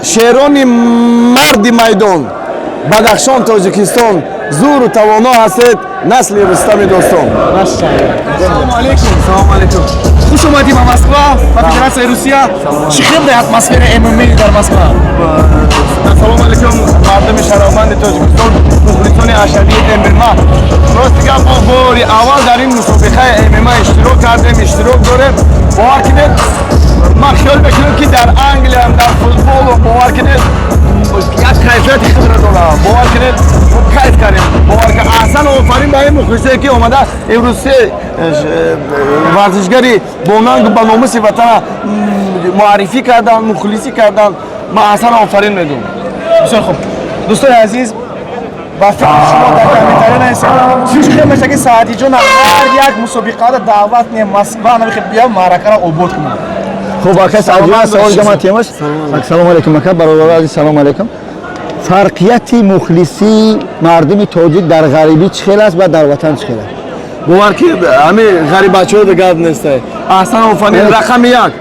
Шерони марди майдон, Бадахшон, Тоҷикистон, зӯру тавоно ҳастед, насли Рустами достон. Салому алейкум. Салому алейкум. Хуш омадӣ ба Москва, ба Федератсияи Русия. Чӣ хел атмосфера ММА дар Москва? Салому алейкум, мардуми шарафманди Тоҷикистон, мухлисони ашадии ММА. Рости гап, мо бори аввал дар ин мусобиқаи ММА иштирок кардем, иштирок дорем. Бовар кунед, ман хиёл мекунам, ки дар Англиям дар футболу, бовар кунед, як кайфияти худро дорам. Бовар кунед, мо кайф кардем. Бовар кунед, аҳсан, офарин ба ин мухлисое, ки омада имрӯз се варзишгари бо нангу ба номуси ватана муаррифӣ карданд, мухлисӣ карданд. Ман аҳсан, офарин мегӯм. Бисёр хуб. Дӯстони азиз, ба фикри шумо дар комментария нависед, чӣ хел меша, ки Саъдиҷон ҳар як мусобиқада даъват не Москва намехе бия, маъракаро обод кунад. Хуб, ака Саъдиҷон, савол ҷамоат темаш. Ассалому алайкум, ака, бародари азиз, салому алайкум. Фарқияти мухлисии мардуми тоҷик дар ғарибӣ чӣ хел аст ва дар ватан чӣ хел аст? Бовар ки, ҳами ғарибачаҳо гап нестай. Аҳсан, офарин, рақами як,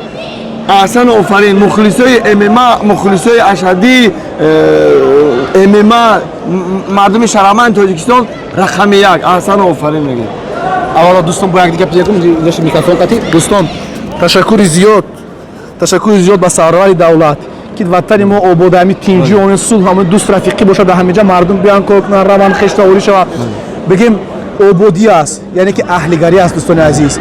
аҳсан, офарин, мухлисои ММА, мухлисои ашадии ММА, мардуми шарафманди Тоҷикистон рақами як, аҳсан, офарин мегӯем. Аввало, дӯстон, бо якдига пиякум микрофон қатӣ. Дӯстон, ташаккури зиёд, ташаккури зиёд ба сарвари давлат, ки ватани мо обод, ҳами тинҷӣ, ҳами сулҳ, ҳами дӯст, рафиқӣ бошад. Дар ҳаминҷа мардум биён, кор кунанд, раванд, хештаворӣ шавад, бигем, ободӣ аст, яъне ки аҳлигарӣ аст. Дӯстони азиз,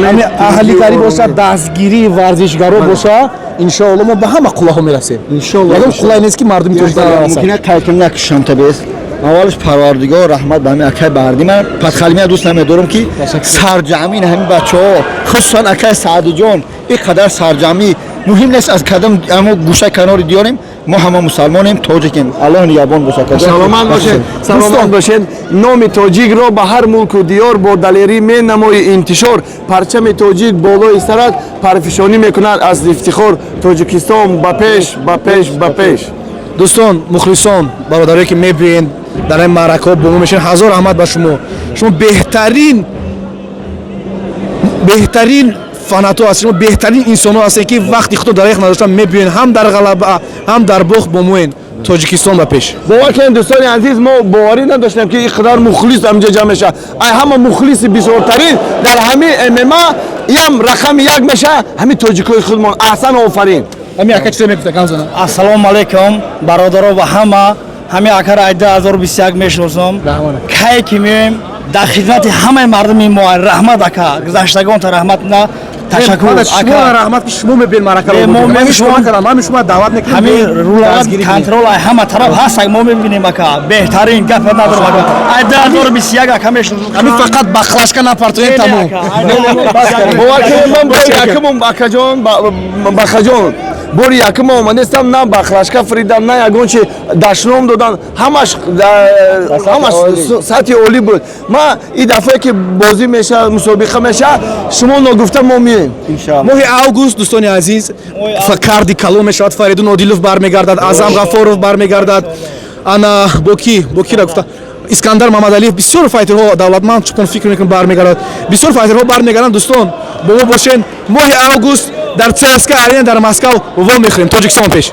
ҳами аҳлигарӣ бошад, дастгирии варзишгаро бошад, иншоалло, мо ба ҳама қуллаҳо мерасем. Иншоалло. Ягон қуллае нест, ки мардуми тоҷик нарасад. Мумкин қайд кунем, як шамтабес. Аввалш, Парвардигор раҳмат ба ҳамин акай Баҳрдӣ. Ман падхалимия дӯст намедорам, ки сарҷамъин ҳамин бачаҳо, хусусан акай Саъдиҷон, ин қадар сарҷамъӣ. Муҳим нест, аз кадом амо гӯша канори диёрем, мо ҳама мусалмонем, тоҷикем. Аллоҳ нигаҳбон бошад. Саломат бошед, саломат бошед. Номи тоҷикро ба ҳар мулку диёр бо далерӣ менамои интишор. Парчами тоҷик болои сарат парфишонӣ мекунад аз ифтихор. Тоҷикистон, ба пеш, ба пеш, ба пеш! Дӯстон, мухлисон, бародарое, ки мебиен, дар ин маъракаҳо бо мо мешавед, ҳазор раҳмат ба шумо. Шумо беҳтарин, беҳтарин фанатҳо ҳастед, шумо беҳтарин инсонҳо ҳастед, ки вақти худро дар яхт надошта мебиёен, ҳам дар ғалаба, ҳам дар бохт бо моен. Тоҷикистон, ба пеш! Бовар кунед, дӯстони азиз, мо боварӣ надоштем, ки ин қадар мухлис ҳаминҷа ҷамъ мешавад. Ай ҳама мухлиси бисёртарин дар ҳамин ММА ям рақами як меша ҳамин тоҷикои худмон. Аҳсан, офарин! Ҳамин ака чизе мегуфта, гап зана. Ассалому алайкум, бародаро ва ҳама. Ҳамин акара ай 2021 мешиносам. Кае ки меоем, дар хидмати ҳамаи мардуми мо. Раҳмат, ака, гузаштагонта раҳмат на ташаккур. Шумо раҳмат, ки шумо мебиен, маъракаро шумо ҳамин шумо даъват мекунем. Ҳамин рулават, контроль ай ҳама тараф ҳаст, мо мебинем, ака, беҳтарин, гапа надорам, ака. Ай 2021 ака мешиносам. Ҳамин фақат баклажка напартоем, тамом. Бовар кунед, ман бори якумум, акаҷон, бахаҷон, бори якум омадестам, на баклажка фуридам, на ягон чи дашном додан. Ҳамаш, ҳамаш сатҳи олӣ буд. Ма ин дафъае, ки бозӣ мешавад, мусобиқа мешавад, шумо ногуфта мо мием. Моҳи август, дӯстони азиз, карди калон мешавад. Фаридун Одилов бармегардад, Аъзам Ғафоров бармегардад, ана бо ки, бо кира гуфта, Искандар Мамадалиев, бисёр файтерҳо, Давлатманд Чупон, фикр мекунам, бармегардад, бисёр файтерҳо бармегарданд. Дӯстон, бо мо бошен, моҳи август дар ЦСКА Арена дар Москав во мехӯрем. Тоҷикистон, пеш!